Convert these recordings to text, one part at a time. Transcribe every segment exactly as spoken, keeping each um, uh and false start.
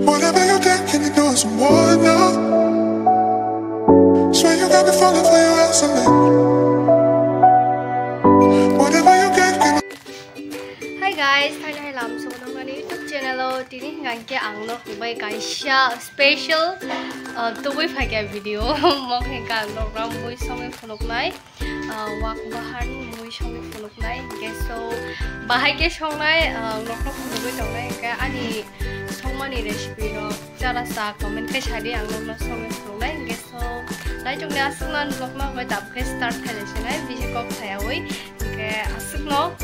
Whatever you get, can you do some more now? Swear you got me falling for your ass and then whatever you get, can you Hi guys, thank you lam so nang mani YouTube channel o tini hingga ke ang nok bai kaisa special uh, tubui phaikya video mok hingga ang nok ram mui songwi phunuknai. Ah, wak bahan mui songwi phunuknai, hingke so bahai ke songnai, ah, nokno phunugwi tongnai, hingke ani songmani recipe no chara sa comment khe sadi, ang nokno songwi phunuknai, hingke so naitokni aswkno ani vlog no bai tabuk khe start khainai sinai, bisi kok sayawi, hingke aswkno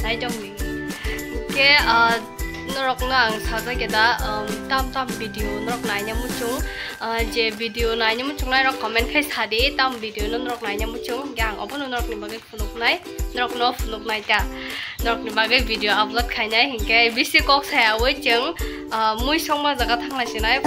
naitokni. Hingke, ah, norokno ang sajak da, um, tam tam video norok naina muchung, ah, je video naina muchungnai rok comment khe sadi, tam video no norok naina muchung, hingke ang obono norokni bagwi phunuknai, norokno phunuknai ta. Norokni bagwi video upload khainai, hingke bisi kok sayawi chwng, ah, mui songma jaga thanglai sinai.